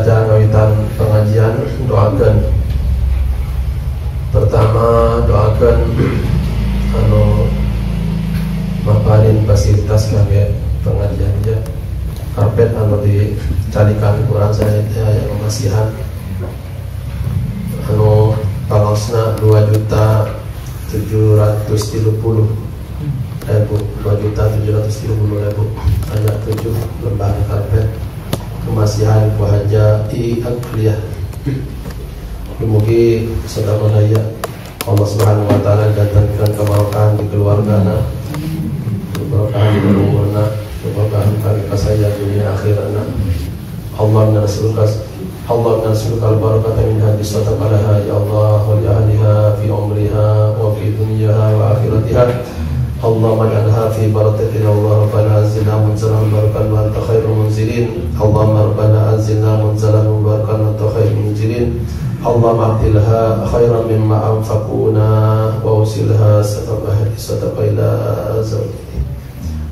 Sateuacan ngawitan pengajian doakeun. Pertama doakeun anu maparin fasilitas kangge pengajian ya. Karpet anu dicarikan kurang saya teh aya masihan anu palosna 2.730.000, 2.730.000 aya 7 lembar karpet kemasihan ku Haja I Aqliyah. Mugi sedekah aya Allah Subhanahu wa taala datangkan keberkahan di keluargana, keberkahan di umurna, keberkahan kami kasaya dunia akhiratna. Allah nasruka Allah nasruka al-barakata min hadis sadaqalaha ya Allah wa li ahliha fi umriha wa fi dunyaha wa akhiratiha. Allahumma ij'alha fi barakatin ya Allah rabbana anzilna munzalan mubarakan wa anta khairul munzilin. Allahumma rabbana anzilna munzalan mubarakan wa anta khairul munzilin. Allahumma abdilha khairan mimma anfaquna wa usilha sadaqah sadaqa ila zawjihi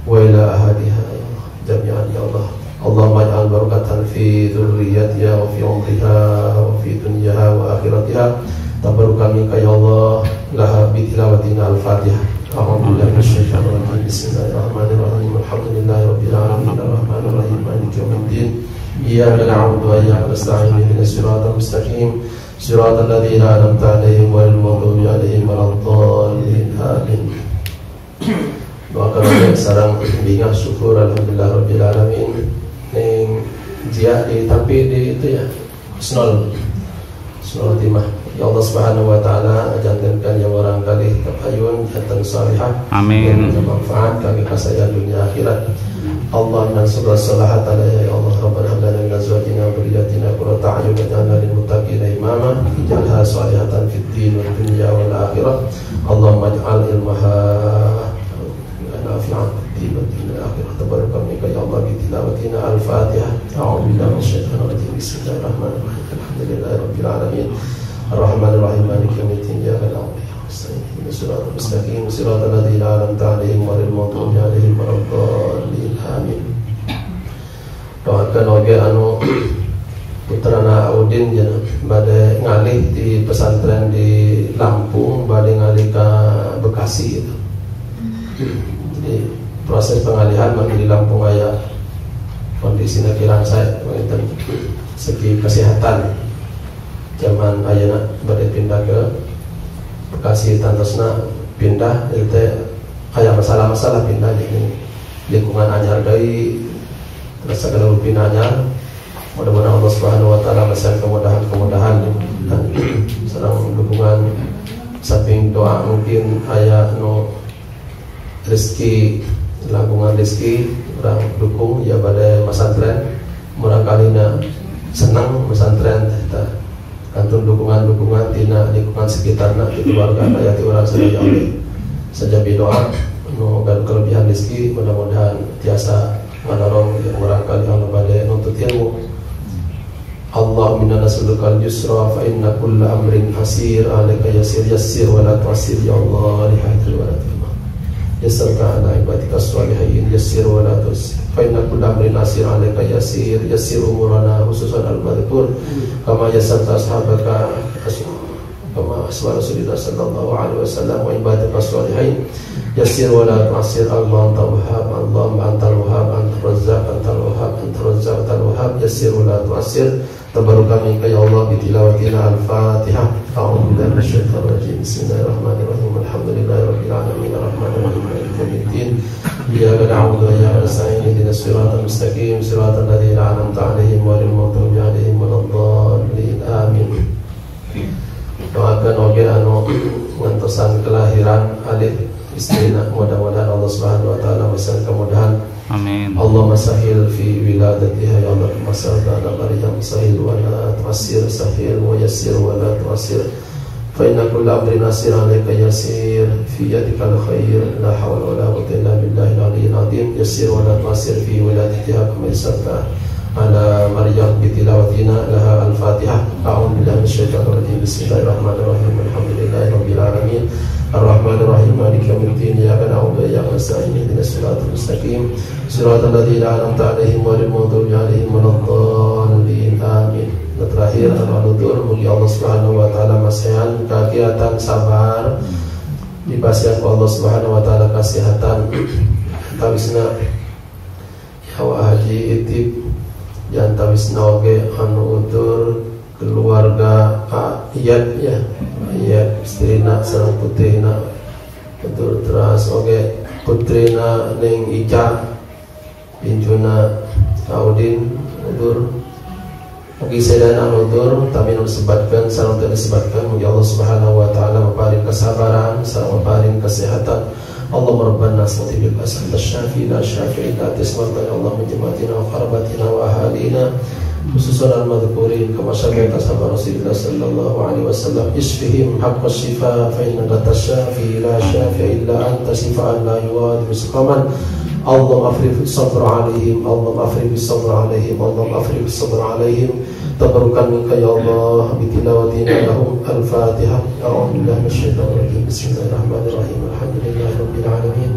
wa ila ahliha ya Allah jami'an ya Allah. Allahumma ij'al barakatan fi dzurriyyatiha wa fi umriha wa fi dunyaha wa akhiratiha. Tabarrukan minka ya Allah laha bi tilawatina al-Fatihah. A'udzu billahi minasyaitonir rajim. Bismillahirrahmanirrahim. Alhamdulillahirabbil alamin arrahmanirrahim maliki yaumiddin. Iyyaka na'budu wa iyyaka nasta'in ihdinas siratal mustaqim siratal ladzina an'amta 'alaihim ghairil maghdubi 'alaihim waladdallin. Amin. Doakan oleh sarang bingah syukur alhamdulillah rabbil alamin. Ning jia di tapi di itu ya Husnul Husnul Timah. Ya Allah Subhanahu wa taala jantankan yang orang kali kapayun jantan salihah. Amin. Manfaat kami kasaya dunia akhirat. Allah nansur salahat alaiha ya Allah rabbana hab lana min azwajina wa dhurriyyatina qurrata a'yun waj'alna lil muttaqina imama. Ij'alha salihatan fid din wad dunya wal akhirah. Allahumma ij'al ilmaha nafi'an fid din wad dunya wal akhirah. Tabaraka minka ya Allah bi tilawatina al-Fatihah. A'udzu billahi minasyaitonir rajim. Bismillahirrahmanirrahim. Alhamdulillahirabbil alamin. Ar-Rahmanir-Rahim Maliki yaumiddin. Iyyaka na'budu wa iyyaka nasta'in ihdinas siratal mustaqim siratal ladzina an'amta 'alaihim ghairil maghdubi 'alaihim waladdallin. Amin. Doakan oge anu putrana Udin cenah bade ngalih di pesantren di Lampung bade ngalih ka Bekasi gitu. Jadi proses pengalihan bagi di Lampung aya kondisina kirang sae panginten segi kesehatan. Zaman ayeuna bade pindah ke Bekasi tantosna pindah ieu teh aya masalah-masalah pindah jadi lingkungan anyar deui terus sagala pindah anyar. Mudah-mudahan Allah Subhanahu wa taala memberikan kemudahan-kemudahan dan sareng dukungan samping doa mungkin aya nu rezeki langkungan rezeki urang dukung ya bade masantren murang kalina senang pesantren teh kantun dukungan-dukungan tina lingkungan sekitarna di keluarga aya ti urang sadaya oge sajabi doa nu gaduh kelebihan rezeki mudah-mudahan tiasa ngadorong urang kali anu bade nuntut ilmu. Allahumma inna nas'aluka al-yusra fa inna kulla amrin asir 'alaika yasir yassir wa la tu'assir ya Allah li hayatil wa la tu'assir. Yassirta 'ala ibadika sholihin yassir wa la tu'assir fa inna kulla amrin asir 'alaika yasir yassir umurana khususan al-madhkur kama yassarta ashabaka kama asma Rasulillah sallallahu alaihi wasallam wa ibadika sholihin yassir wa la tu'assir. Allahumma antal wahhab Allahumma antal wahhab antar razzaq antal wahhab antar razzaq antal wahhab yassir wa la tu'assir. Tabarrukan minka ya Allah bi tilawatina al-Fatihah. A'udzu billahi minasyaitonir rajim. Bismillahirrahmanirrahim. Alhamdulillahirabbil alamin arrahmanirrahim maliki yaumiddin. Iyyaka na'budu wa iyyaka nasta'in ihdinas siratal mustaqim siratal ladzina an'amta 'alaihim ghairil maghdubi 'alaihim waladdallin. Amin. Doakan oge anu ngantosan kelahiran alit istrina mudah-mudahan Allah Subhanahu wa taala memberikan kemudahan. Amin. Allahumma sahil fi wiladatiha ya Allah masalna Maryam sahil wa la tu'assir sahil wa yassir wa la tu'assir fa inna kulla amrin asir 'alaika yasir fi yadikal khair la hawla wa la quwwata illa billahil aliyyil azim yassir wa la tu'assir fi wiladatiha kama yassarta ala Maryam bi tilawatina laha al-Fatihah. A'udzu billahi minasyaitonir rajim. Bismillahirrahmanirrahim. Alhamdulillahirabbil alamin. Ar-Rahmanir Rahim Maliki yaumiddin Iyyaka na'budu wa iyyaka nasta'in ihdinas siratal mustaqim siratal ladzina an'amta 'alaihim ghairil maghdubi 'alaihim waladdallin. Amin. Dan terakhir al-nudur mugi Allah Subhanahu wa taala masihan kagiatan sabar dipasihan ku Allah Subhanahu wa taala kasihatan tawisna ya wa haji itib dan tawisna oge anu utur keluarga Iyad ya Iyad istrina sareng putrina utur teras oge putrina ning Ica injuna Audin utur mugi sadayana nutur tami nu disebatkeun sareng teu disebatkeun mugi Allah Subhanahu wa taala maparin kesabaran sareng maparin kesehatan. Allahumma rabbana asmati bil asanta syafi la syafi illa tasmatan Allahumma jamatina wa qarabatina wa ahalina khususan al-madhkurin kama syafi'ata sahabat Rasulullah sallallahu alaihi wasallam isfihim haqqa shifa fa innaka tasyafi la syafi illa anta shifaan la yughadiru saqaman. Allahumma afrif sabra alaihim, Allahumma afrif sabra alaihim, Allahumma afrif sabra alaihim. Tabarukan minka ya Allah bitilawatina lahum al-Fatihah. A'udzu billahi minasyaitonir rajim. Bismillahirrahmanirrahim. Alhamdulillahi rabbil alamin.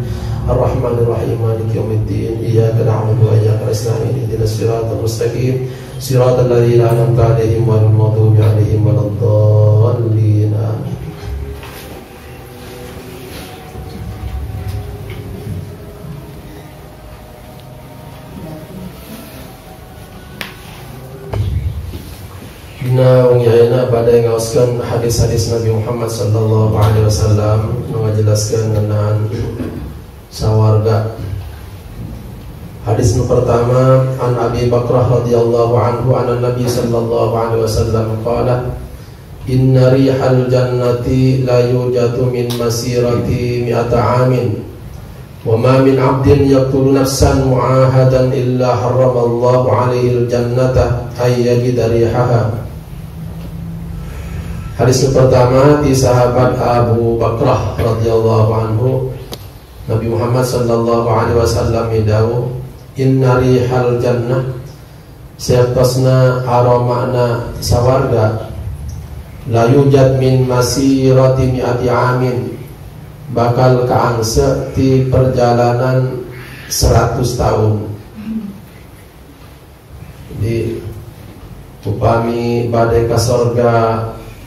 Arrahmanir rahim maliki yaumiddin. Iyyaka na'budu wa iyyaka nasta'in. Ihdinas siratal mustaqim. Siratal ladzina an'amta 'alaihim ghairil maghdubi 'alaihim waladdallin. Amin. Dina wengi ayeuna bade ngaoskeun hadis-hadis Nabi Muhammad sallallahu alaihi wasallam nu ngajelaskeun ngeunaan sawarga. Hadis nu pertama an Abi Bakrah radhiyallahu anhu an Nabi sallallahu alaihi wasallam qala inna rihal jannati la yujadu min masirati mi'ata amin wa ma min 'abdin yaqtulu nafsan mu'ahadan illa harramallahu 'alaihi al-jannata ay yajida rihaha. Hadis pertama di sahabat Abu Bakrah radhiyallahu anhu Nabi Muhammad sallallahu alaihi wasallam dawuh inna rihal jannah sayaktosna aromana sawarga la yujad min masirati mi'ati amin bakal kaangse di perjalanan 100 tahun. Jadi upami badai ka sorga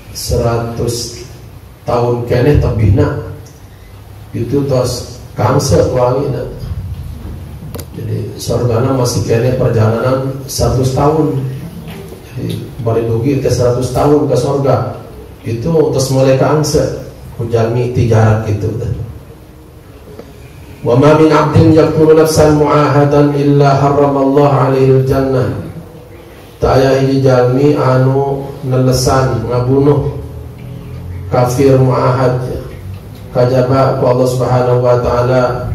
100 tahun keneh tebihna itu tos kaangse wangina. Jadi sorgana masih keneh perjalanan 100 tahun. Jadi bari dugi teh 100 tahun ke sorga itu tos mulai kaangse hujalmi tijarat gitu. Wa ma min 'abdin yaqtulu nafsan mu'ahadan illa harramallahu 'alaihi al-jannah. Tak aya hiji jalmi anu nelesan ngabunuh kafir muahad kajaba ku Allah Subhanahu wa taala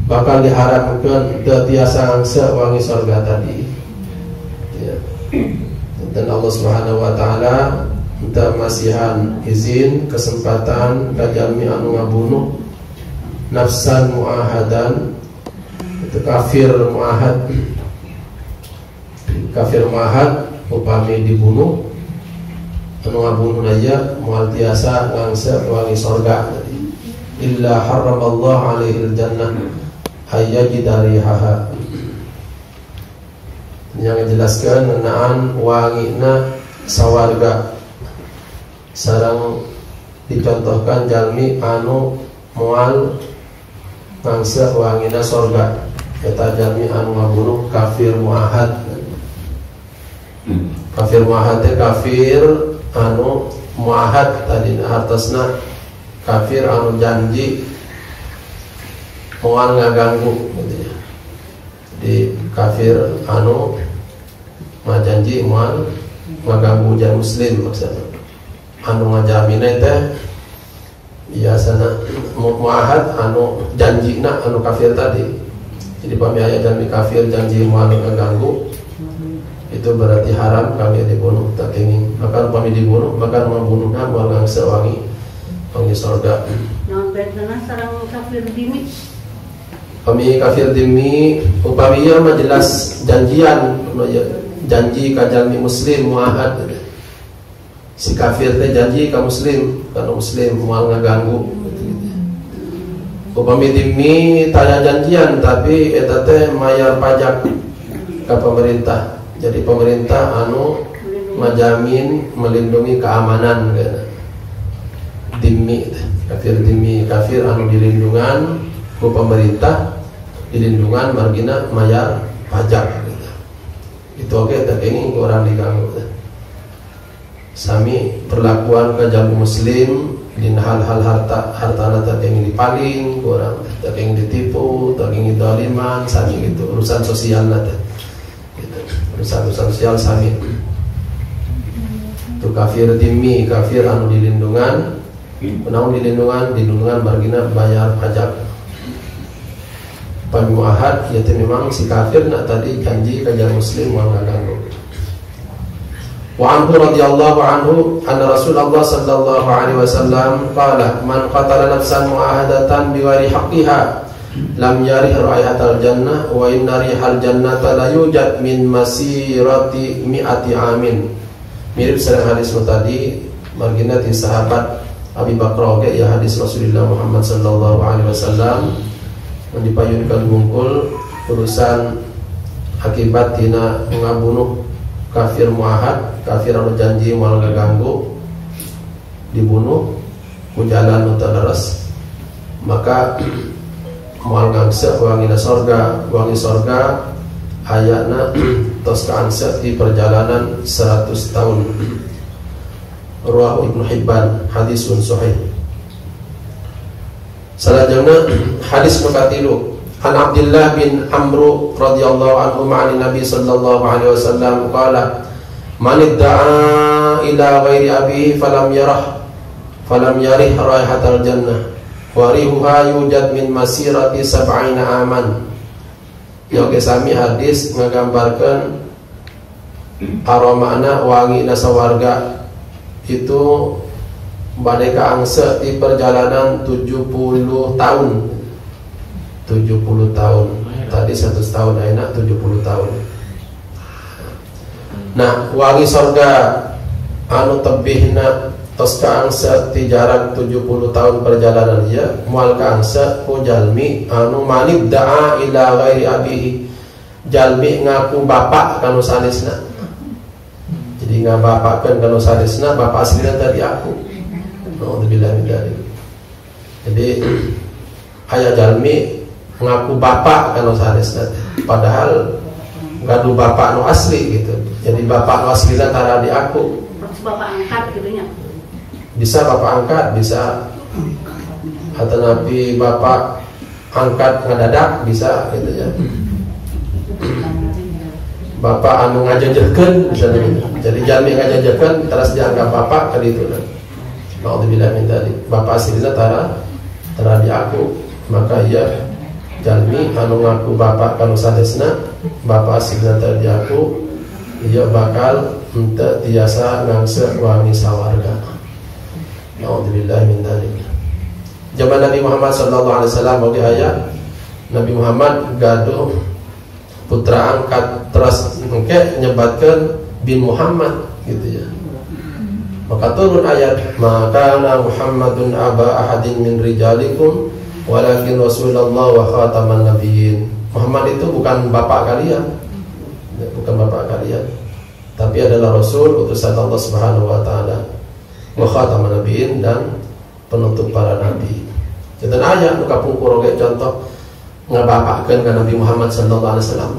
bakal diharamkeun teu tiasa ngangse wangi sorga tadi ya. Dan Allah Subhanahu wa taala minta masihan izin kesempatan ka jalmi anu ngabunuh nafsan muahadan itu kafir muahad. Kafir muahad upami dibunuh anu ngabunuh aja moal tiasa ngangse wangi sorga illa harramallahu alaihi aljannah ayyajida rihaha. Yang menjelaskan ngeunaan wangina sawarga sareng dicontohkan jalmi anu moal ngangse wangina sorga eta jalmi anu ngabunuh kafir muahad. Kafir muahad teh kafir anu muahad tadi hartosna kafir anu janji moal ngaganggu gitu ya. Jadi kafir anu ngajanji moal ngaganggu jan muslim maksudna. Anu ngajamina teh biasana muahad anu janjina anu kafir tadi. Jadi pami aya janji kafir janji moal ngaganggu itu berarti haram kami dibunuh tak ingin maka upami dibunuh maka membunuhna moal ngangse wangi wangi sorga. Naon bentena sareng kafir dimi? Upami kafir dimi upami ieu mah jelas janjian janji ka jalmi muslim muahad. Si kafir teh janji ka muslim, kana muslim moal ngaganggu gitu. Upami dhimmi taya janjian tapi eta teh mayar pajak ke pemerintah. Jadi pemerintah anu menjamin melindungi keamanan gitu. Dhimmi, kafir dhimmi, kafir anu dilindungan ku pemerintah, dilindungan margina mayar pajak gitu. Itu oke teh kenging ku orang diganggu teh. Sami perlakuan ke jamu muslim dina hal-hal harta hartana teh kenging dipaling ku urang teh kenging ditipu, teh kenging didoliman, sami gitu urusan sosialna teh. Gitu. Urusan-urusan sosial sami. Itu kafir dhimmi, kafir anu dilindungan, menaun dilindungan, dilindungan margina bayar pajak. Pami muahad ya teh memang si kafir nak tadi janji ka jamu muslim moal ngaganggu. Wa anhu radhiyallahu anhu anna Rasulullah sallallahu alaihi wasallam qala man qatala nafsan muahadatan bighairi haqqiha lam yarih raihatal jannah wa inna rihal jannata la yujad min masirati mi'ati amin. Mirip sareng hadis nu tadi margina ti sahabat Abi Bakar oge ya hadis Rasulullah Muhammad sallallahu alaihi wasallam yang dipayunkan bungkul urusan akibat tina ngabunuh kafir muahad, kafir anu janji moal ngaganggu dibunuh ku jalan nu teu leres maka moal ngangse wangina sorga, wangi sorga ayana tos kaangse di perjalanan 100 tahun. Rawahu Ibnu Hibban, hadisun sahih. Salajengna hadis nu katilu an Abdullah bin Amru radhiyallahu anhu ma'an Nabi sallallahu alaihi wasallam qala man idda'a ila ghairi abihi falam yarah falam yarih raihatal jannah wa rihuha yujad min masirati sab'ina aman. Ya oke sami hadis ngagambarkeun aromana wangi sawarga itu bade kaangse di perjalanan 70 tahun. 70 tahun. Tadi 100 tahun, enak 70 tahun. Nah, wangi sorga anu tebihna tos kaangse ti jarak 70 tahun perjalanan ieu moal kaangse ku jalmi anu manib da'a ila ghairi abihi. Jalmi ngaku bapak kanu sanesna. Jadi ngabapakeun kanu sanesna, bapak aslina tadi aku. Naudzubillah min dzalik. Jadi aya jalmi ngaku bapak kanu sanesna padahal gaduh bapak nu asli gitu. Jadi bapak nu aslina tara di aku. Bapak angkat gitu nya. Bisa bapak angkat, bisa atau nabi bapak angkat ngadadak bisa gitu ya. Bapak anu ngajajarkeun misalnya gitu. Jadi jalmi ngajajarkeun terus dianggap bapak kan itu. Naudzubillah min dzalik. Bapak aslina tara tara di aku, maka ia jalmi anu ngaku bapak kanu sanesna, bapak aslina tara di aku, ia bakal henteu tiasa ngangse wangi sawarga. Naudzubillah min dzalik. Zaman Nabi Muhammad sallallahu alaihi wasallam oge aya Nabi Muhammad gaduh putra angkat terus engke nyebatkeun bin Muhammad gitu ya. Maka turun ayat maka Muhammadun aba ahadin min rijalikum walakin Rasulullah wa khataman nabiyyin. Muhammad itu bukan bapak kalian, bukan bapak kalian, tapi adalah Rasul utusan Allah Subhanahu wa taala, wa khataman nabiyyin dan penutup para nabi. Jadi ayat nu kapungkur oge contoh ngabapakeun ka Nabi Muhammad sallallahu alaihi wasallam.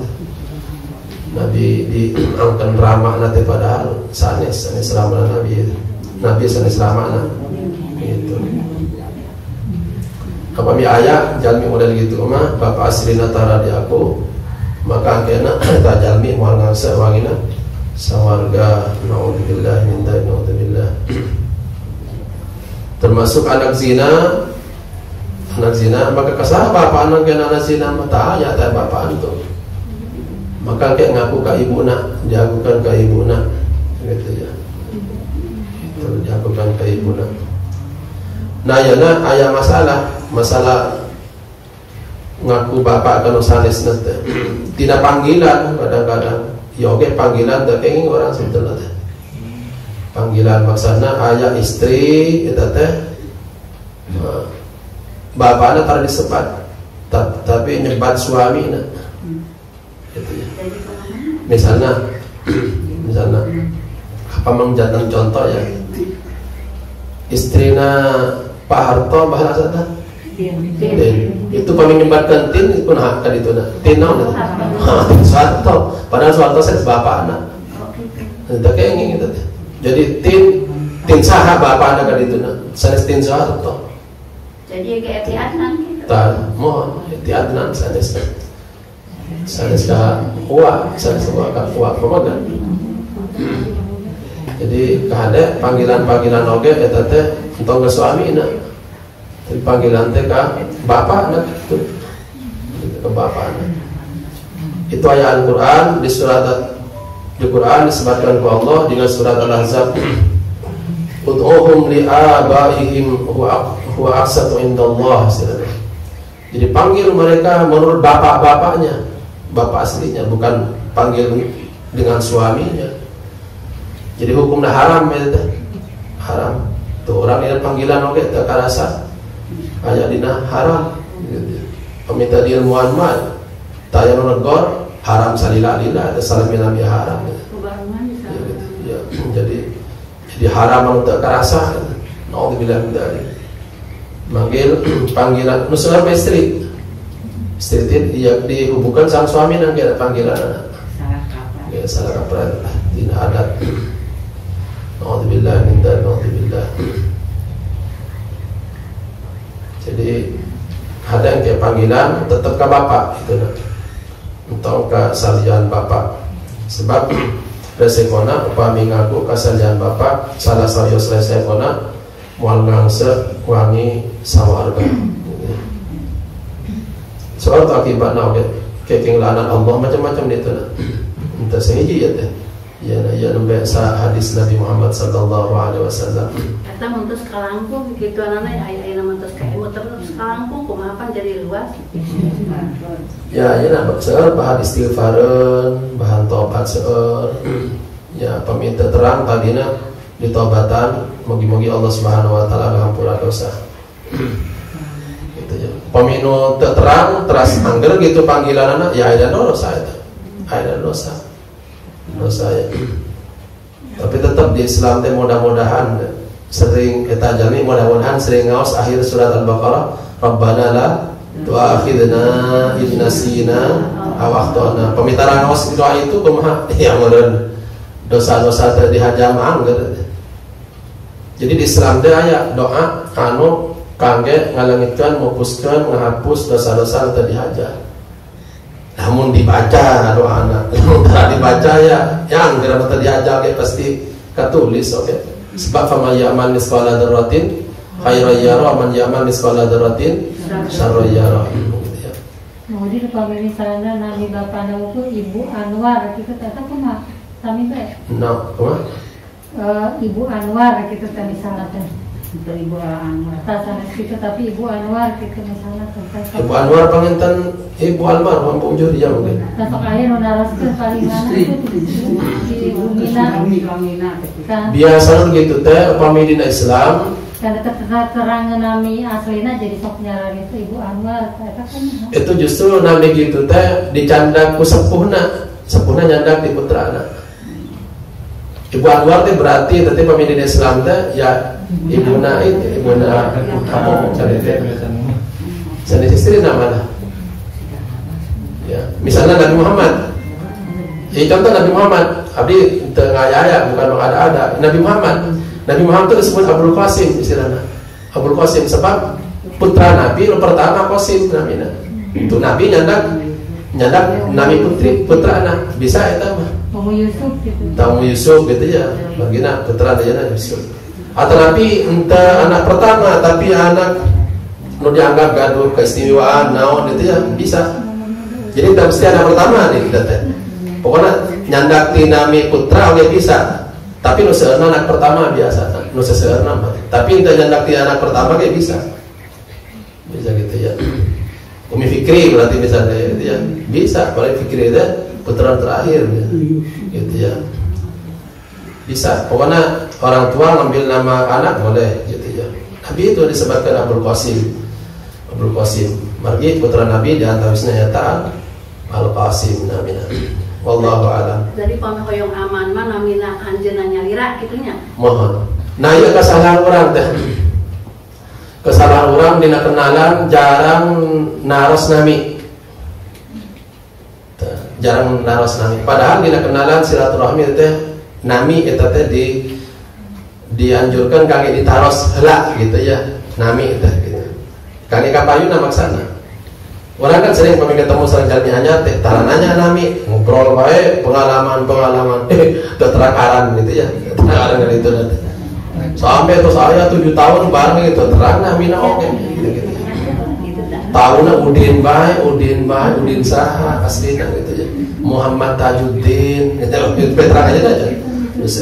Nabi diangkeun ramahna teh padahal sanes sanes ramahna Nabi. Nabi sanes ramahna gitu. Kapami aya jalmi model gitu mah bapak aslina tara di aku maka angkeuna eta jalmi moal ngangse wangina sawarga. Naudzubillah min dzalik, naudzubillah. Termasuk anak zina, anak zina maka kasaha bapak anak anak zina mah tah aya teh bapak antum. Maka kayak ngaku ke ibuna, diakukan ke ibuna gitu ya. Itu diakukan ke ibuna. Nah, ya nah aya masalah, masalah ngaku bapak kanu sanesna teh. Tina panggilan kadang-kadang. Ya oge panggilan teh kenging orang sebetulna teh. Panggilan maksudna aya istri eta teh Bapakna tara disebat tapi nyebat suamina. Gitu ya. Misalnya misalnya apa mengjantan contoh ya. Istrina Pak Harto bahasa tah? Tin. Itu pami nyebatkeun tin pun hak ka dituna. Tin naon eta? Soeharto. Padahal Soeharto sanes bapakna. Teu kenging eta teh. Jadi tin tin saha bapakna ka dituna? Sanes tin Soeharto. Jadi ge eti Adnan gitu. Tah, mohon eti Adnan sanes. Sanes ka uwa, sanes uwa ka uwa kumaha. Jadi kahade panggilan-panggilan oge eta teh entong ka suamina. Tapi panggilan teh ka bapakna gitu. Ke bapakna. Itu ayat Al-Qur'an di surat di Quran disebutkan ku Allah dengan surat Al-Ahzab. Ud'uhum li'abaihim huwa aqsatu indallah. Jadi panggil mereka menurut bapak-bapaknya, bapak aslinya, bukan panggil dengan suaminya. Jadi hukumnya haram ya teh. Haram. Tuh orang ini panggilan oge teu karasa aya dina haram gitu. Peminta diilmuan mah taya nu negor haram salila-lila atau salami-lami haram gitu. Ya, gitu. Ya, jadi haram anu teu karasa gitu. Naudzubillah min dzalik. Manggil panggilan nu seueur istri. Istri teh dia dihubungkan sang suami nang panggilan anak. Salah kaprah. Ya, salah kaprah dina adat. Naudzubillah min dzalik, naudzubillah. Jadi ada yang kayak panggilan tetap ke bapak itu nah. Entong ke salian bapak. Sebab resekona upami ngaku kasalian bapak salah sawios resekona moal ngangse wangi sawarga. Soal tu akibatna oge keking lanan Allah macam-macam ditu nah. Entah sehiji ya teh. Ya, ya nembe sa hadis Nabi Muhammad sallallahu alaihi wasallam. Eta mun terus kalangkung kitu anana aya aya mun terus ka muter terus kalangkung kumaha pan jadi luas. Ya, ya nah seueur bahan istighfareun, bahan tobat seueur. Ya, paminta terang tadina ditobatan, mugi-mugi Allah Subhanahu wa taala ngahampura dosa. Gitu ya. Paminu teu terang teras angger gitu panggilanana ya aya dosa eta. Aya dosa. Dosa ya. Tapi tetap di Islam teh mudah-mudahan sering kita jalani, mudah-mudahan sering ngaos akhir surat Al-Baqarah, Rabbana la tu'akhidna in nasina aw akhtana. Pemitaran ngaos doa itu kumaha? Ya meureun dosa-dosa teh dihajam angger. Jadi di Islam teh aya doa anu kangge ngalengitkeun, mupuskeun, ngahapus dosa-dosa teh dihajar. Namun dibaca doa anak, namun tak dibaca ya, yang kira kira diajar ya pasti ketulis, oke. Okay? Sebab faman ya'mal mithqala dzarratin khairan yarah, man ya'mal mithqala dzarratin syarran yarah. Gitu ya. Jadi upami misalnya nami bapana itu Ibu Anwar gitu teh kumaha? Sami bae. Nah, kumaha? Ibu Anwar gitu teh misalnya teh. Ibu Anwar. Sanes gitu tapi Ibu Anwar gitu misalnya tentang Ibu Anwar panginten Ibu almarhum Bu dia mungkin. Sok aya nu naroskeun paling mana di bumina. Biasa gitu teh upami dina Islam kan terang nami aslina jadi sok nyaran itu Ibu Anwar eta kan. Itu justru nami gitu teh dicandak ku sepuhna, sepuhna nyandak di putrana. Ibu Anwar teh berarti teh upami dina Islam teh ya ibuna itu ibuna apa cari teh sanes istri namanya ya misalnya Nabi Muhammad ya contoh Nabi Muhammad abdi teu ngaya-aya bukan mengada-ada Nabi Muhammad itu disebut Abdul Qasim istilahna Abdul Qasim sebab putra Nabi nu pertama Qasim namina itu Nabi nyandak nami putri putrana bisa eta mah Umu Yusuf gitu. Tamu Yusuf gitu ya bagina putra ayeuna Yusuf. Atau Nabi entah anak pertama tapi anak nu dianggap gaduh keistimewaan naon itu ya bisa. Jadi tak mesti anak pertama nih kita teh. Pokoknya nyandak ti nami putra oge bisa. Tapi nu seueurna anak pertama biasa, nu seseueurna mah. Tapi entah nyandak ti anak pertama ge bisa. Bisa gitu ya. Umi Fikri berarti misalnya gitu ya. Bisa, paling Fikri itu putra terakhir ya. Gitu ya. Bisa, pokoknya orang tua ngambil nama anak boleh gitu ya. Nabi itu disebutkan Abdul Qasim. Abdul Qasim. Margi putra Nabi di antawisna nyata Al Qasim namina. Wallahu a'lam. Jadi pami hoyong aman mah namina anjeunna nyalira kitu nya. Mohon. Nah, ieu kesalahan urang teh. Kesalahan urang dina kenalan jarang naros nami. Jarang naros nami. Padahal dina kenalan silaturahmi teh nami eta teh dianjurkan kangge ditaros heula gitu ya. Nami teh gitu. Kangge kapayuna maksana. Orang kan sering pami ketemu sareng jalmi anyar teh tara nanya nami, ngobrol wae pengalaman-pengalaman teu terang gitu ya. Terang itu nanti. Sampai terus saya 7 tahun bareng gitu, terang namina oke gitu. Tahunna Udin bae, Udin bae, Udin saha aslina gitu ya. Muhammad Tajuddin gitu, terang aja aja. Terus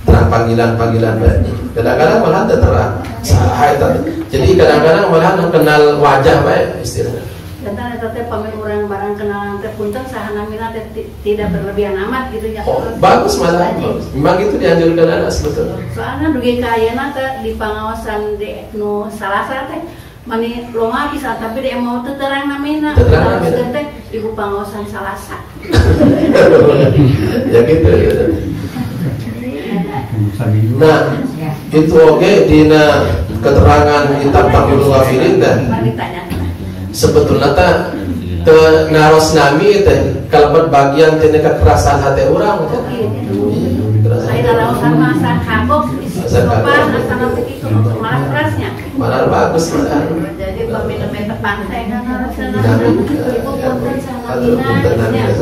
terang panggilan-panggilan bae. Kadang-kadang malah teu terang. Saha eta. Jadi kadang-kadang malah kenal wajah bae istilahnya. Jantan eta teh pami urang barang kenalan teh punten saha namina teh tidak berlebihan amat gitu ya. Oh, bagus malah. Bagus. Memang itu dianjurkan anak sebetulnya. Soalnya dugi ka ayeuna teh di pangaosan di nu Salasa teh mani loma pisan tapi dia mau teu terang namina. Terang namina teh ibu pangaosan Salasa. Ya gitu gitu. Nah, itu oke dina keterangan kitab Taqyidul Ghafilin teh. Sebetulnya teh teu naros nami teh kalebet bagian tina kekerasan hati urang teh. Iya, naraosan mah asa kagok, sopan asana begitu malah kerasnya. Malah bagus malah. Jadi pami tepang teh naraosan ibu punten saha namina.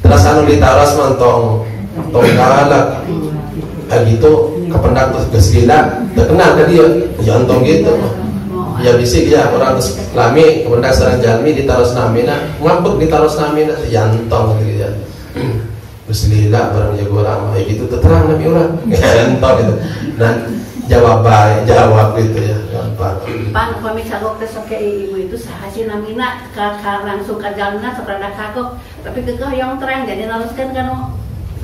Terus anu ditaros mah tong galak. Kayak gitu kependak terus geus lila, teu kenal ka dia. Ya entong gitu. Ya bisik ya orang terus lami kependak sareng jalmi ditaros namina, ngambek ditaros namina ya entong gitu ya. Geus lila bareng jago urang kayak gitu terang nami urang. Entong gitu. Nah, jawab bae, jawab gitu ya, gampang. Pan pami kagok teh sok ibu itu saha sih namina ka langsung ka jalmina sok rada kagok, tapi kekeh hoyong terang jadi naroskeun kana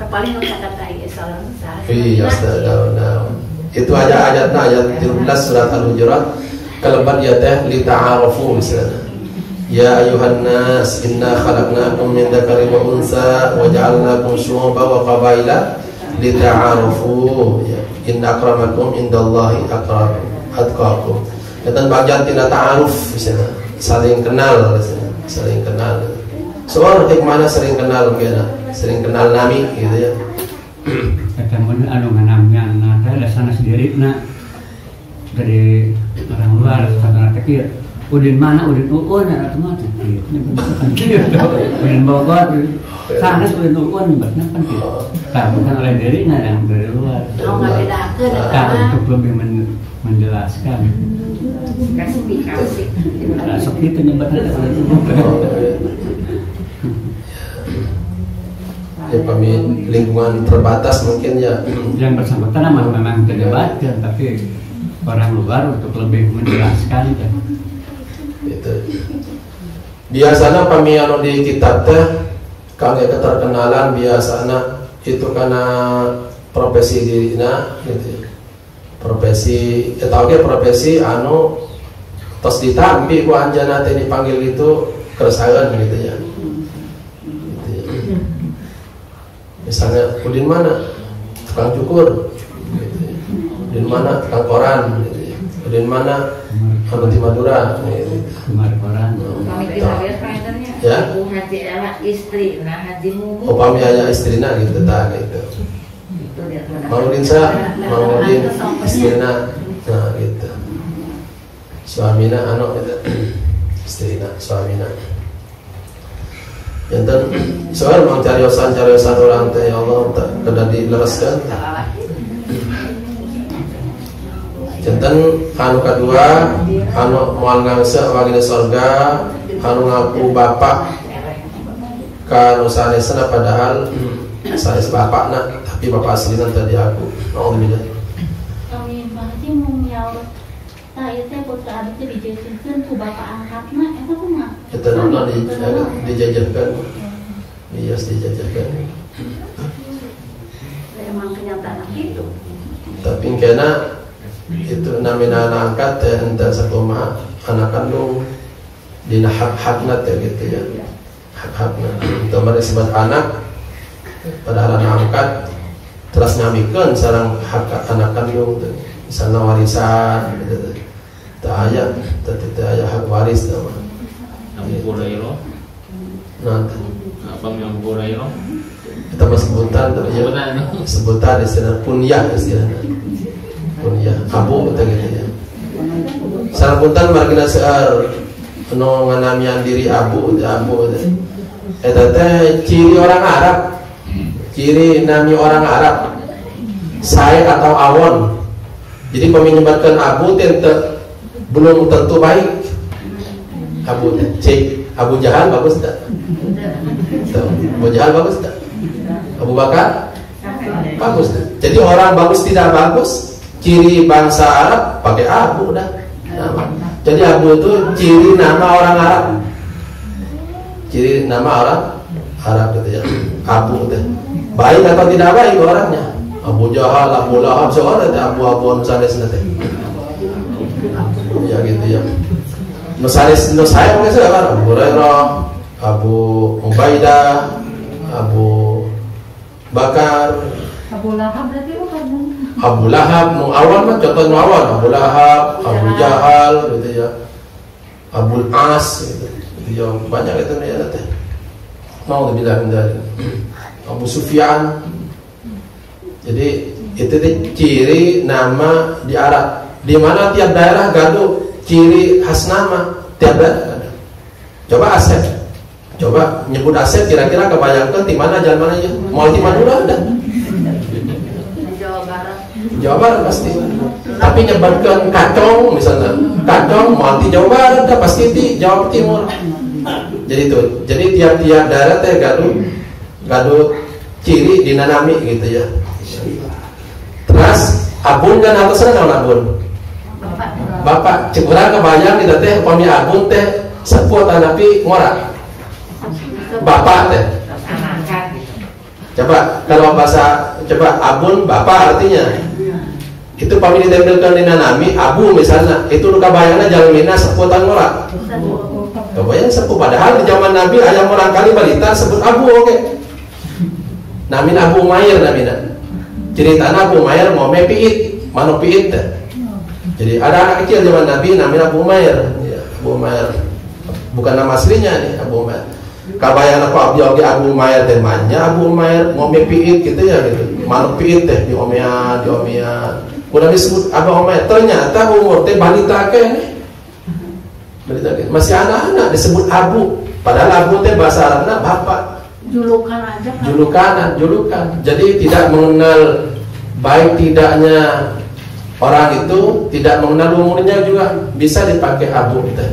paling nu kata ieu salah saha. Iya, astagfirullah. Itu aja ayatna ayat 13 surat Al-Hujurat kalebat ya teh li ta'arufu misalnya. Ya ayuhan nas inna khalaqnakum min dzakarin wa unsa wa ja'alnakum syu'uban wa qabaila li ta'arufu. Ya inna akramakum indallahi atqakum. Eta bagian tina ta'aruf misalnya, saling kenal misalnya, saling kenal. Soal hikmahna sering kenal mungkin, sering kenal nami gitu ya. Eta mun anu nganamnya na teh sana sendiri na dari orang luar kata teh kieu. Udin mana Udin Uun atuh mah teh kieu. Udin Bogor sanes Udin Uun berarti kan kieu. Tah bukan oleh diri na yang dari luar. Oh ngabedakeun eta untuk lebih menjelaskan. Klasifikasi. Nah, sok kitu nyebatna teh. Ya pami lingkungan terbatas mungkin ya. Yang bersangkutan memang terlibatkan, tapi orang luar untuk lebih menjelaskan ya. Itu. Biasanya pami anu di kitab teh kangge keterkenalan biasanya itu karena profesi dirina gitu. Profesi eta oge profesi anu tos ditampi ku anjeunna teh dipanggil itu keresahan gitu ya. Misalnya Udin mana tukang cukur gitu ya. Udin mana tukang koran gitu ya. Udin mana anu di Madura gitu. Koran. Ya. Ibu Haji Ela istri nah Haji Mumu. Oh pami aya istrina gitu tah gitu. Mang Udin sa, Mang Udin istrina nah gitu. Suamina anu gitu. Istrina, suamina. Jantan soal mang cariosan orang teh ya Allah tak kada dilereskeun. Jantan anu kadua anu moal ngangse wagina sorga anu ngaku bapak ka nu sanesna padahal sanes bapakna tapi bapak aslina tadi aku. Naudzubillah. Amin Pak Haji mun nyaur tah ieu teh putra abdi teh dijejerkeun ku bapak angkatna eta kumaha? Eta naon dijajarkan. Iya, dijajarkan. Emang kenyataan gitu. Tapi kena Itu namina anak angkat teh henteu sakumaha anak kandung dina hak-hakna teh gitu ya. Hak-hakna. Teu disebut anak padahal anak angkat terus nyamikeun sareng hak anak kandung teh. Misalna warisan gitu. Teu aya, teu aya hak waris teh mah. Abu Hurairah. Nah, apa yang Abu Hurairah? Kita mah sebutan tuh ya. Sebutan istilah kunyah istilahnya. Kunyah Abu teh gitu ya. Sarapuntan margina seueur anu nganamian diri Abu teh Abu teh. Eta teh ciri orang Arab. Ciri nami orang Arab. Sae atau awon. Jadi pami nyebatkeun Abu teh belum tentu baik. Abu teh cek Abu Jahal bagus tak? Tuh, Abu Jahal bagus tak? Abu Bakar bagus tak? Jadi orang bagus tidak bagus, ciri bangsa Arab pakai Abu dah. Nama. Jadi Abu itu ciri nama orang Arab. Ciri nama orang Arab gitu ya. Abu teh. Baik atau tidak baik orangnya. Abu Jahal, Abu Lahab, seorang teh Abu-abu nu sanesna teh. Ya gitu ya. Nu sanes nu sae mungkin siapa? Abu Hurairah, Abu Ubaidah, Abu Bakar, Abu Lahab berarti bukan. Abu Lahab nu awal mah contoh nu awal Abu Lahab, Abu Jahal gitu ya. Abu As gitu. Gitu ya, banyak itu ya teh. Nauzubillah min dzalik. Abu Sufyan. Jadi itu teh ciri nama di Arab. Di mana tiap daerah gaduh ciri khas nama tiap daerah gaduh. Coba Asep. Coba nyebut Asep kira-kira kebayangkan di mana jalan mana ya? Mau di Madura ada. Jawa Barat. Jawa Barat pasti. Tapi nyebatkan kacong misalnya, kacong mau di Jawa Barat dah pasti di Jawa Timur. Jadi itu. Jadi tiap-tiap daerah teh gaduh ciri dinanami gitu ya. Terus abun kan atasnya naon abun? Bapak, cek urang kebayang kita teh upami abun teh sepuh tanapi ngora. Bapak teh. Coba kalau bahasa coba abun bapak artinya. Itu pami ditempelkan dina nami abu misalnya, itu nu kabayangna jalmina sepuh tan ngora. Kebayang sepuh padahal di zaman Nabi aya orang kali balita sebut abu oke. Namina Abu Umair namina. Ceritana Abu Umair ngome piit, manuk piit teh. Jadi ada anak kecil zaman Nabi namanya Abu Umair. Ya, Abu Umair. Bukan nama aslinya nih Abu Umair. Kabayang aku abdi oge Abu Umair teh manya Abu Umair ngome piit gitu ya gitu. Manuk piit teh diomean, diomean. Kudu disebut Abu Umair. Ternyata umur teh balita keneh. Balita keneh. Masih anak-anak disebut Abu. Padahal Abu teh bahasa Arabna bapak. Julukan aja kan. Julukan. Jadi tidak mengenal baik tidaknya orang itu, tidak mengenal umurnya juga bisa dipakai abu teh.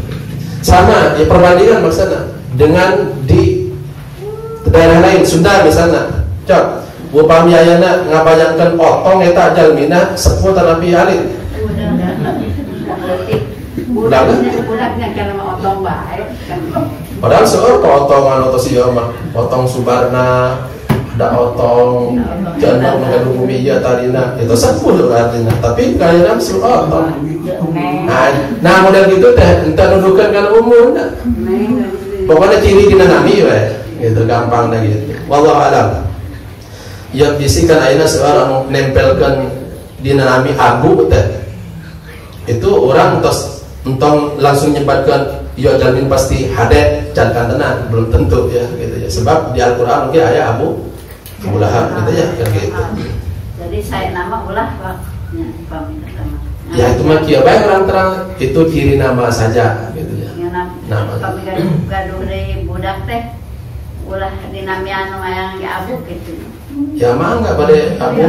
Sama ya perbandingan maksudnya dengan di daerah lain Sunda misalnya. Cok, upami ayana ngabayangkeun otong eta jalmina sepuh tanapi alit. Budaknya kana mah otong bae. Padahal seueur potongan atau sieu mah, otong Subarna, ada otong jangan menggaduh bumi ieu tadina, itu sepuh artinya. Tapi kayaknya disebut otong. Nah model gitu teh entah nuduhkeun kana umurna. Pokoknya ciri dina nami we, gitu gampang dah gitu. Wallahu alam. Ya bisi kan ayeuna seueur anu nempelkeun dina nami abu teh. Itu orang tos entong langsung nyebatkeun ya jalmin pasti hade can kantenan belum tentu ya gitu ya. Sebab di Al-Qur'an oge aya Abu Lahab gitu ya kan gitu. Jadi saya nama ulah ya, ya itu mah kieu bae orang terang itu ciri nama saja gitu ya. Nama. Pami gaduh deui budak teh ulah dinamian nu aya ge Abu gitu. Ya mangga bade Abu.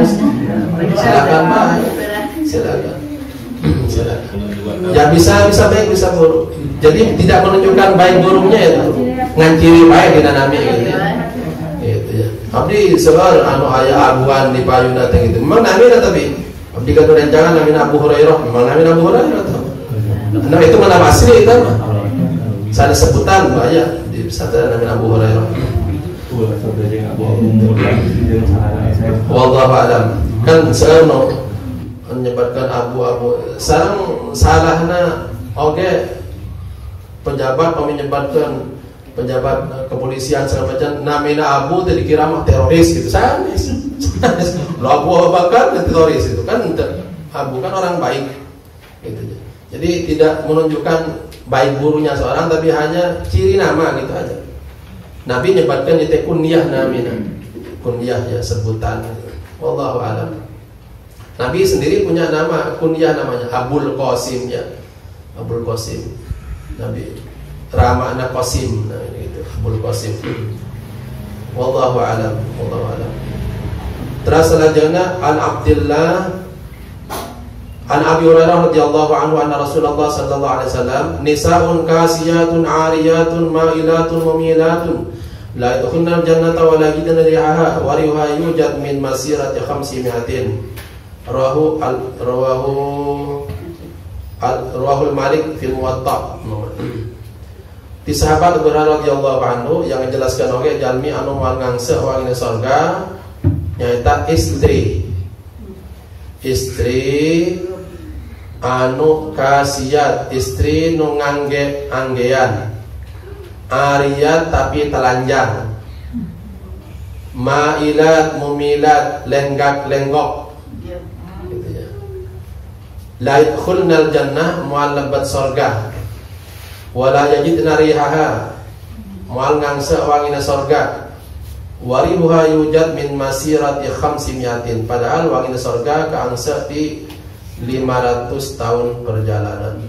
Silakan mah. Silakan. Silakan. Ya bisa baik bisa buruk. Jadi tidak menunjukkan baik buruknya itu. Ngan ciri baik dina nami gitu ya. Gitu ya. Abdi seueur anu aya abuan di payuna teh gitu. Memang namina tapi abdi gaduh rencangan namina Abu Hurairah, memang namina Abu Hurairah tuh. Nah itu nama asli itu mah. Sana sebutan aya di pesantren namina Abu Hurairah. Wallahu a'lam. Kan seueur nu Menyebabkan abu-abu sareng salahna oge pejabat menyebabkan pejabat kepolisian segala macam namina abu teh dikira mah teroris gitu sanes. Lo Abu Bakar teroris itu kan Abu kan orang baik gitu. Jadi tidak menunjukkan baik gurunya seorang tapi hanya ciri nama gitu aja. Nabi nyebatkan itu kunyah namina. Kunyah ya sebutan. Wallahu a'lam. Nabi sendiri punya nama kunyah namanya Abul Qasim ya. Abul Qasim. Nabi Ramana Qasim nah gitu, Abul Qasim. Wallahu a'lam, wallahu a'lam. Terus selanjutnya an Abdullah an Abi Hurairah radhiyallahu anhu anna Rasulullah sallallahu alaihi wasallam nisaun kasiyatun ariyatun ma'ilatun mumilatun la yadkhulna al-jannata wa la yajidna rihaha wa riha yujad min masirati 500. Rawahu al Malik fil Muwatta. Di sahabat Abu Hurairah radhiyallahu anhu yang menjelaskan oge jalmi anu moal ngangse wangine sorga nyaeta istri. Istri anu kasiat, istri nu ngangge anggean. Ariyat tapi telanjang. Mailat mumilat lenggak-lenggok. Gitu ya. La yadkhulnal jannah moal lebat sorga. Wala yajidna rihaha moal ngangse wangina sorga. Warihuha yujad min masirati 500, padahal wangina sorga kaangse di 500 tahun perjalanan.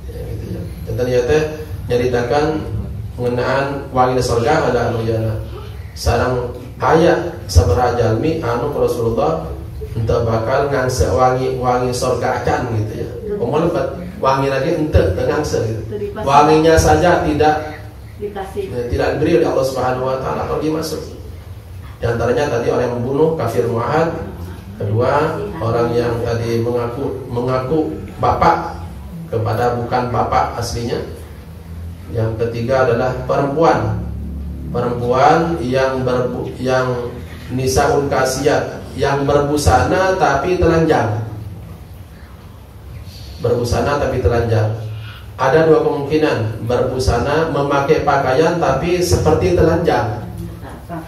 Ya, gitu ya. Contohnya teh nyaritakan mengenaan wangina sorga ada anu jana. Sarang aya sabaraha jalmi anu Rasulullah henteu bakal ngangse wangi sorga acan gitu ya. Komo lebat wangi lagi henteu teu ngangse gitu. Wanginya saja tidak dikasih, ya, tidak diberi oleh Allah Subhanahu wa taala kalau dia masuk. Di antaranya tadi orang yang membunuh kafir muahad, kedua orang yang tadi mengaku bapak kepada bukan bapak aslinya. Yang ketiga adalah perempuan. Perempuan yang nisaun kasiyat, yang berbusana tapi telanjang. Berbusana tapi telanjang. Ada dua kemungkinan, berbusana memakai pakaian tapi seperti telanjang.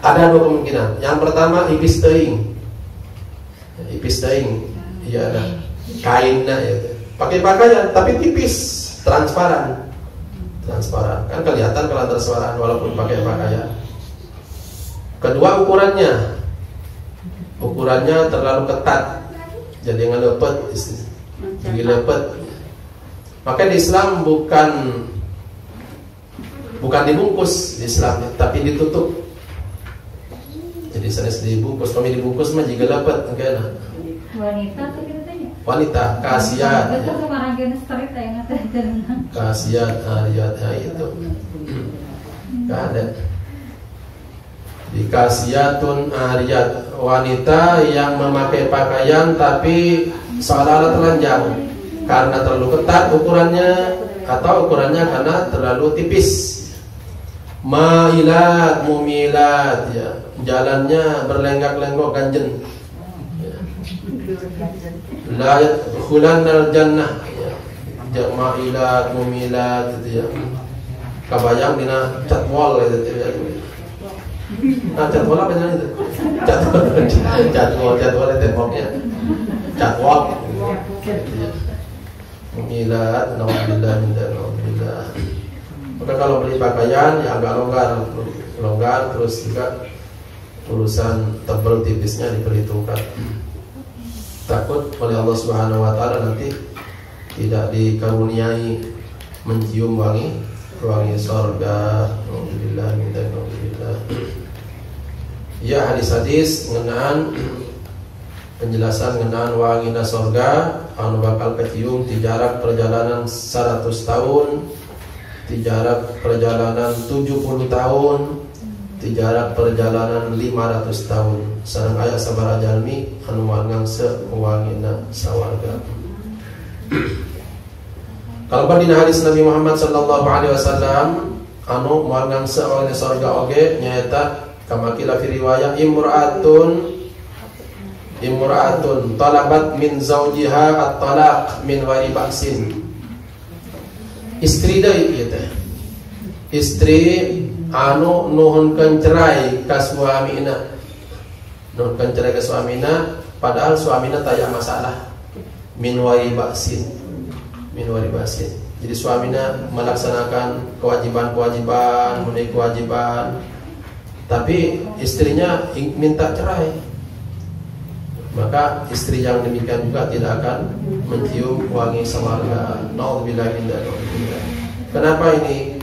Ada dua kemungkinan. Yang pertama ipis teuing. Ipis teuing, iya ada kainnya ya. Pakai pakaian tapi tipis, transparan. Transparan. Kan kelihatan kalau transparan walaupun pakai pakaian. Kedua ukurannya. Ukurannya terlalu ketat. Jadi ngelepet, jadi lepet. Maka di Islam bukan dibungkus di Islam, tapi ditutup. Jadi sanes dibungkus, kami dibungkus mah jiga lepet, enggak enak. Wanita tuh gitu tanya. Wanita kasiat. Kasiat ariyat ya itu. Enggak ada. Dikasiatun ariyat, wanita yang memakai pakaian tapi seolah-olah telanjang karena terlalu ketat ukurannya atau ukurannya karena terlalu tipis. Mailat mumilat ya, jalannya berlenggak-lenggok ganjen. Ya. La yadkhulannal jannah ya. Mailat mumilat gitu ya. Kabayang dina catwall gitu ya. Nah, catwall apa namanya itu? Catwall, catwall temboknya. Catwalk. Gitu ya. Mumilat, naudzubillah min dzalik, naudzubillah. Maka kalau beli pakaian ya agak longgar, longgar terus juga urusan tebal tipisnya diperhitungkan. Takut oleh Allah Subhanahu wa taala nanti tidak dikaruniai mencium wangi wangi sorga. Naudzubillah min dzalik, naudzubillah. Ya, hadis-hadis mengenaan penjelasan mengenaan wangina sorga anu bakal kecium di jarak perjalanan 100 tahun, di jarak perjalanan 70 tahun, di jarak perjalanan 500 tahun. Sareng aya sabaraha jalmi anu ngangse wangina sawarga. Kalau dina hadis Nabi Muhammad sallallahu alaihi wasallam anu moal ngangse wangina sorga oge nyaeta kama qila fi riwayah imra'atun Imra'atun talabat min zawjiha at-talaq min ghairi ba'sin. Istri deui ieu teh. Istri anu nuhunkeun cerai ka suamina. Nuhunkeun cerai ka suamina padahal suamina taya masalah. Min ghairi ba'sin. Min ghairi ba'sin. Jadi suaminya melaksanakan kewajiban-kewajiban, memenuhi kewajiban, tapi istrinya minta cerai. Maka istri yang demikian juga tidak akan mencium wangi sawarga. Nauzubillah min dzalik. Kenapa ini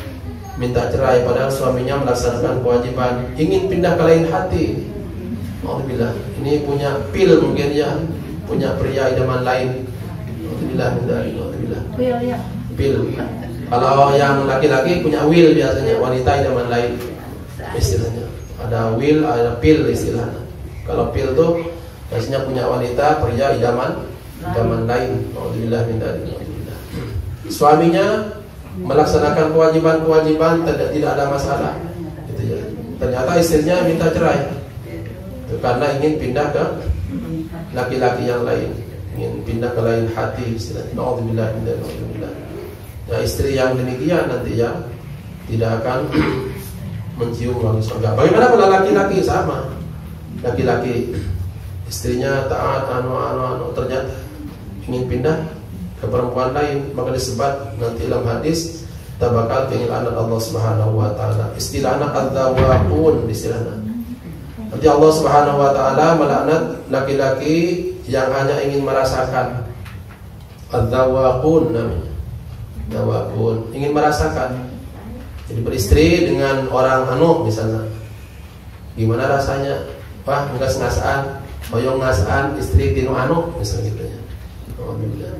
minta cerai padahal suaminya melaksanakan kewajiban, ingin pindah ke lain hati? Nauzubillah. Ini punya pil mungkin ya, punya pria idaman lain. Nauzubillah min dzalik. Nauzubillah. Pil ya. Pil. Kalau yang laki-laki punya will biasanya, wanita idaman lain istilahnya. Ada will, ada pil istilahnya. Kalau pil tuh biasanya punya wanita, pria idaman lain. Nauzubillah min dzalik. Nauzubillah. Suaminya melaksanakan kewajiban-kewajiban, tidak ada masalah. Gitu ya. Ternyata istrinya minta cerai. Itu karena ingin pindah ke laki-laki yang lain, ingin pindah ke lain hati istilahnya. Nauzubillah min dzalik. Nauzubillah. Nah, istri yang demikian nanti ya tidak akan mencium wangi surga. Bagaimana kalau laki-laki sama? Laki-laki istrinya taat anu ternyata ingin pindah ke perempuan lain, maka disebut nanti dalam hadis tabakal tinggal anak Allah Subhanahu wa taala. Istilahnya adzawaqun istilahnya. Nanti Allah Subhanahu wa taala melaknat laki-laki yang hanya ingin merasakan. Adzawaqun namanya. Dawakun, ingin merasakan. Jadi beristri dengan orang anu misalnya, gimana rasanya? Wah, enggak ngasaan, hoyong ngasaan istri tinu anu misalnya gitu ya. Alhamdulillah.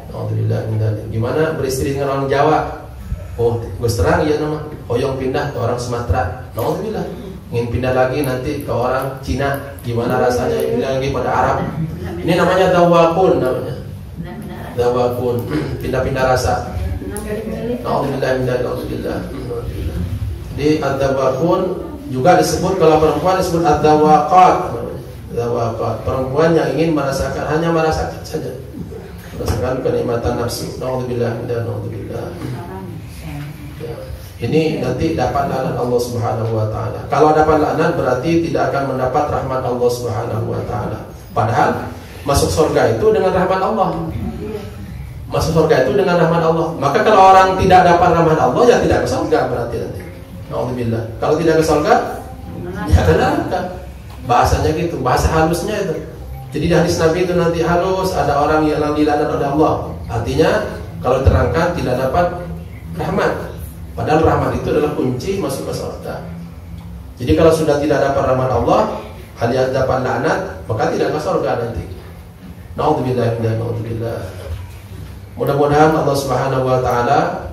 Alhamdulillah. Gimana beristri dengan orang Jawa? Oh, gue terang ya nama. Hoyong pindah ke orang Sumatera. Alhamdulillah. Ingin pindah lagi nanti ke orang Cina. Gimana rasanya pindah lagi pada Arab? Ini namanya dawakun namanya. Dawakun, pindah-pindah rasa. Nauzubillah min dzalik. Nauzubillah. Jadi ad-dawakun juga disebut kalau perempuan disebut ad-dawaqat. Dawaqat, perempuan yang ingin merasakan, hanya merasakan saja. Merasakan kenikmatan nafsu. Nauzubillah min dzalik. Nauzubillah. Ya. Ini nanti dapat laknat Allah Subhanahu wa taala. Kalau dapat laknat berarti tidak akan mendapat rahmat Allah Subhanahu wa taala. Padahal masuk surga itu dengan rahmat Allah. Masuk surga itu dengan rahmat Allah. Maka kalau orang tidak dapat rahmat Allah, ya tidak ke surga berarti nanti. Nauzubillah. Kalau tidak ke surga, ya ke neraka. Bahasanya gitu, bahasa halusnya itu. Jadi di hadis Nabi itu nanti halus, ada orang yang dilaknat oleh Allah. Artinya kalau terangkan tidak dapat rahmat. Padahal rahmat itu adalah kunci masuk ke surga. Jadi kalau sudah tidak dapat rahmat Allah, alias dapat laknat, maka tidak ke surga nanti. Nauzubillah min dzalik. Nauzubillah. Mudah-mudahan Allah Subhanahu wa taala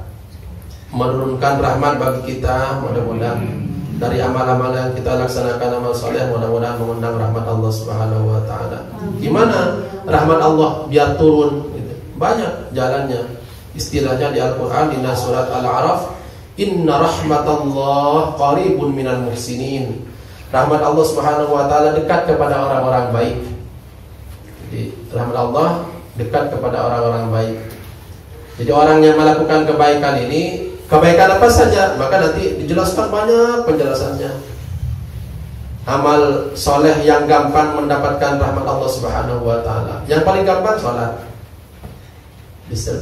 menurunkan rahmat bagi kita, mudah-mudahan dari amal-amal yang kita laksanakan, amal soleh, mudah-mudahan mengundang rahmat Allah Subhanahu wa taala. Gimana rahmat Allah biar turun gitu. Banyak jalannya. Istilahnya di Al-Qur'an di surat Al-A'raf, inna rahmatallah qaribun minal muhsinin. Rahmat Allah Subhanahu wa taala dekat kepada orang-orang baik. Jadi rahmat Allah dekat kepada orang-orang baik. Jadi orang yang melakukan kebaikan ini, kebaikan apa saja, maka nanti dijelaskan banyak penjelasannya. Amal soleh yang gampang mendapatkan rahmat Allah Subhanahu wa taala. Yang paling gampang sholat.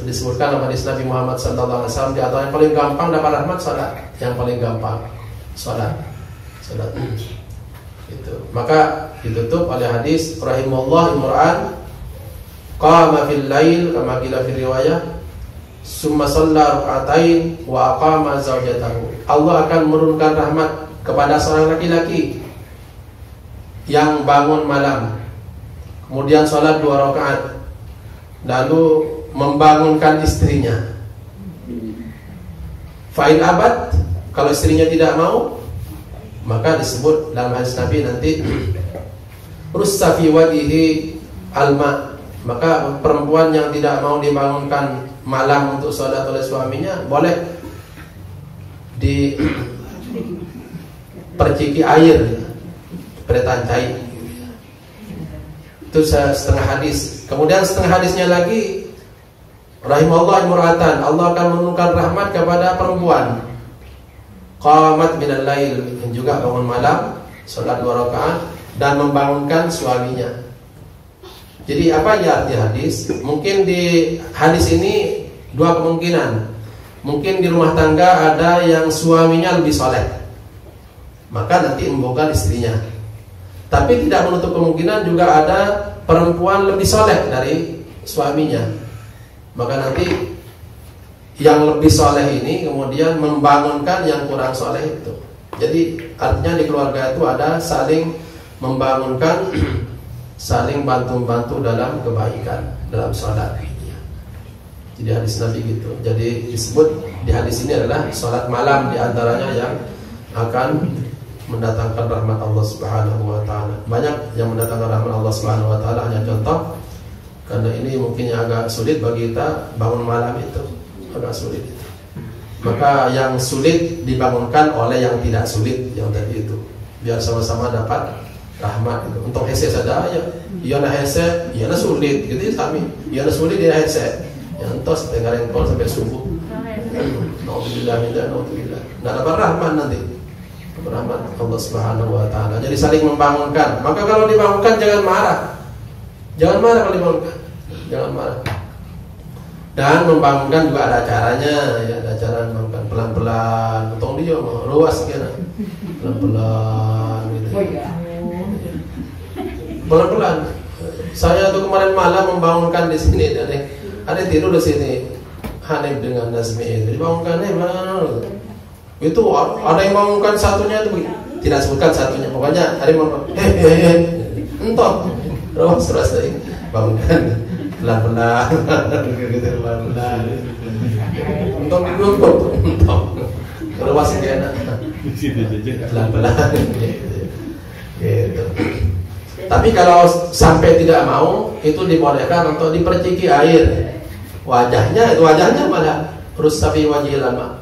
Disebutkan dalam hadis Nabi Muhammad SAW, di antara yang paling gampang dapat rahmat sholat. Yang paling gampang sholat. Sholat. Itu. Maka ditutup oleh hadis rahimallahu imra'an qama fil lail kama qila fi riwayah summa shalla rak'atain wa aqama zawjatahu. Allah akan menurunkan rahmat kepada seorang laki-laki yang bangun malam, kemudian sholat 2 rakaat, lalu membangunkan istrinya. Fa'in abad, kalau istrinya tidak mau, maka disebut dalam hadis Nabi nanti russa fi wajhihi alma. Maka perempuan yang tidak mau dibangunkan malam untuk sholat oleh suaminya boleh diperciki air, peretan cair. Itu setengah hadis. Kemudian setengah hadisnya lagi, rahimallahu imra'atan, Allah akan menurunkan rahmat kepada perempuan. Qamat minal lail, yang juga bangun malam, sholat 2 rakaat dan membangunkan suaminya. Jadi apa ya arti hadis? Mungkin di hadis ini dua kemungkinan. Mungkin di rumah tangga ada yang suaminya lebih soleh, maka nanti membongkar istrinya. Tapi tidak menutup kemungkinan juga ada perempuan lebih soleh dari suaminya, maka nanti yang lebih soleh ini kemudian membangunkan yang kurang soleh itu. Jadi artinya di keluarga itu ada saling membangunkan, saling bantu-bantu dalam kebaikan, dalam sholat. Jadi hadis Nabi gitu. Jadi disebut di hadis ini adalah sholat malam diantaranya yang akan mendatangkan rahmat Allah Subhanahu Wa Taala. Banyak yang mendatangkan rahmat Allah Subhanahu Wa Taala. Hanya contoh, karena ini mungkin agak sulit bagi kita bangun malam itu, agak sulit itu. Maka yang sulit dibangunkan oleh yang tidak sulit, yang tadi itu, biar sama-sama dapat rahmat itu. Untuk hese saja ya, iya na hese, iya na sulit, gitu ya sami. Iya na sulit, dia hese. Yang tos dengarin kol sampai subuh. Nauzubillah min dzalik, nauzubillah. Nggak dapat rahmat nanti. Rahmat Allah Subhanahu Wa Taala. Jadi saling membangunkan. Maka kalau dibangunkan jangan marah. Jangan marah kalau dibangunkan. Jangan marah. Dan membangunkan juga ada caranya, ya, ada cara membangunkan pelan-pelan. Untung dia mau luas kira. Pelan-pelan gitu. Pelan-pelan. Saya tuh kemarin malam membangunkan di sini, ada yang tidur di sini. Hanif dengan Nazmi itu dibangunkan, mana? Itu ada yang bangunkan satunya itu tidak sebutkan satunya, pokoknya ada yang bangun, entok, terus terus bangunkan pelan-pelan, gitu pelan-pelan, entok ditutup, entok, terus dia pelan-pelan, gitu. Tapi kalau sampai tidak mau, itu dibolehkan untuk diperciki air wajahnya, itu wajahnya malah rusafi wajhil lama.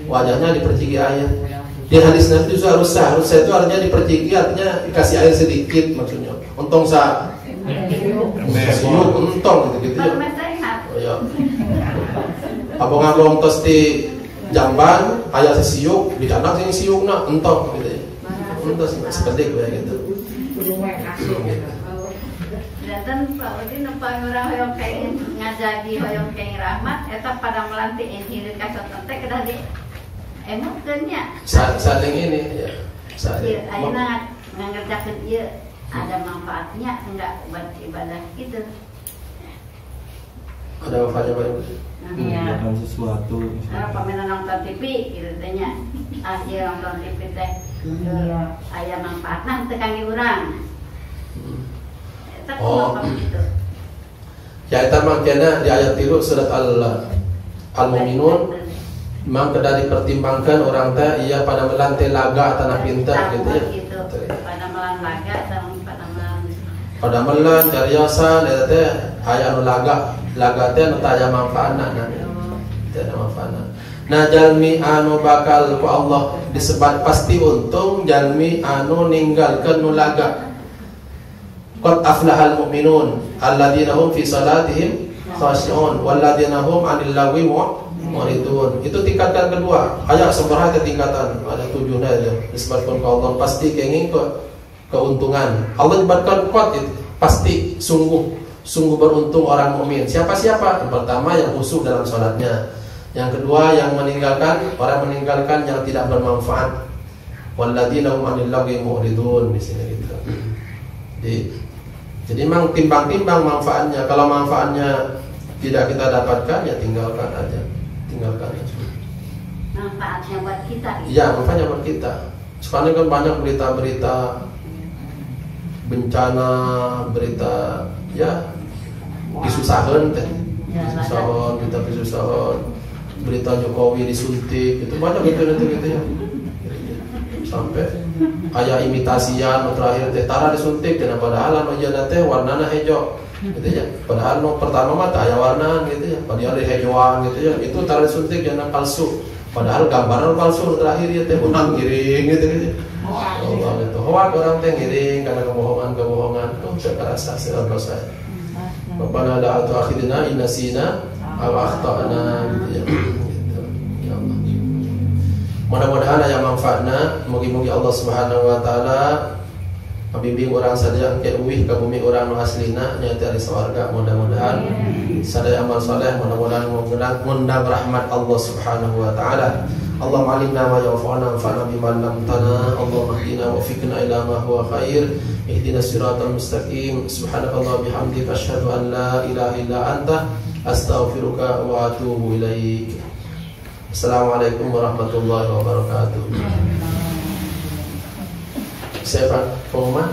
Wajahnya diperciki air. Di hadis Nabi juga rusah. Rusah itu artinya diperciki, artinya dikasih air sedikit maksudnya. Untung sa siuk, untung gitu-gitu ya. Oh ya. Abang-abang tos di jamban, ayah sesiuk, dicanak sini siuk nak, untung gitu ya. Untung seperti kayak gitu. Dan Pak Udin nempa urang hoyong kenging ngajagi hoyong kenging rahmat eta pada melantik hilir kasot teh kedah di emutkeun nya. Saling ini ya. Saling. Ayeuna ngangerjakeun ieu ada manfaatnya enggak buat ibadah gitu. Ada manfaatnya Pak? Iya. Mengerjakan sesuatu. Pamina nonton TV gitu teh nya. Ah ieu nonton TV teh aya manfaatna teu kangge urang. Oh. Ya eta makna di ayat 3 surat Al-Mu'minun memang kedah dipertimbangkan orang teh iya pada melantai laga tanah pintar gitu ya. Pada melan laga pada melan. Pada melan cariosan eta teh aya anu laga, laga teh nu teu aya manfaatna nah. Teu ada manfaatna. Nah jalmi anu bakal ku Allah disebat pasti untung jalmi anu ninggalkeun nu laga. Qad aflahal mu'minun alladzina hum fi salatihim khashi'un walladzina hum 'anil lagwi mu'ridun. Itu tingkatan kedua. Ayat sabaraha tingkatan, ada tujuhnya itu. Disebutkan ke Allah pasti kenging keuntungan. Allah nyebutkan qad itu pasti sungguh sungguh beruntung orang mukmin. Siapa-siapa? Yang pertama yang khusyuk dalam salatnya. Yang kedua yang meninggalkan orang meninggalkan yang tidak bermanfaat. Walladzina hum 'anil lagwi mu'ridun di sini gitu. Jadi memang timbang-timbang manfaatnya. Kalau manfaatnya tidak kita dapatkan, ya tinggalkan aja, tinggalkan aja. Manfaatnya buat kita. Iya, manfaatnya buat kita. Sekarang kan banyak berita-berita bencana, berita ya disusahan, teh, disusahan, berita disusahan, berita Jokowi disuntik, itu banyak gitu nanti gitu ya. Sampai ayah imitasian terakhir teh tara disuntik dan padahal anu aja teh warnana hejo gitu ya, padahal nu pertama mah teh aya warnaan gitu ya, padahal hejoan gitu ya, itu tara disuntik jangan palsu, padahal gambaran palsu terakhir ya teh unang giring gitu gitu. Allah itu hoak orang teh ngiring karena kebohongan-kebohongan tuh teu karasa seueur dosa. Rabbana la tu'akhidna in nasina aw akhtana gitu ya. Gitu. Ya Allah. Mudah-mudahan aya manfaatna, mugi-mugi Allah Subhanahu wa taala ngabimbing urang sadaya engke uwih ka bumi urang nu aslina nyaeta di sawarga. Mudah-mudahan sadaya amal saleh mudah-mudahan ngundang rahmat Allah Subhanahu wa taala. Allahumma alimna ma yanfa'una wanfa'na bima 'allamtana. Allahumma ihdina wa waffiqna ila ma huwa khair. Ihdinas siratal mustaqim. Subhanakallah bihamdika asyhadu an la ilaha illa anta astaghfiruka wa atubu ilaik. Assalamualaikum warahmatullahi wabarakatuh. Saya Pak Pengumuman.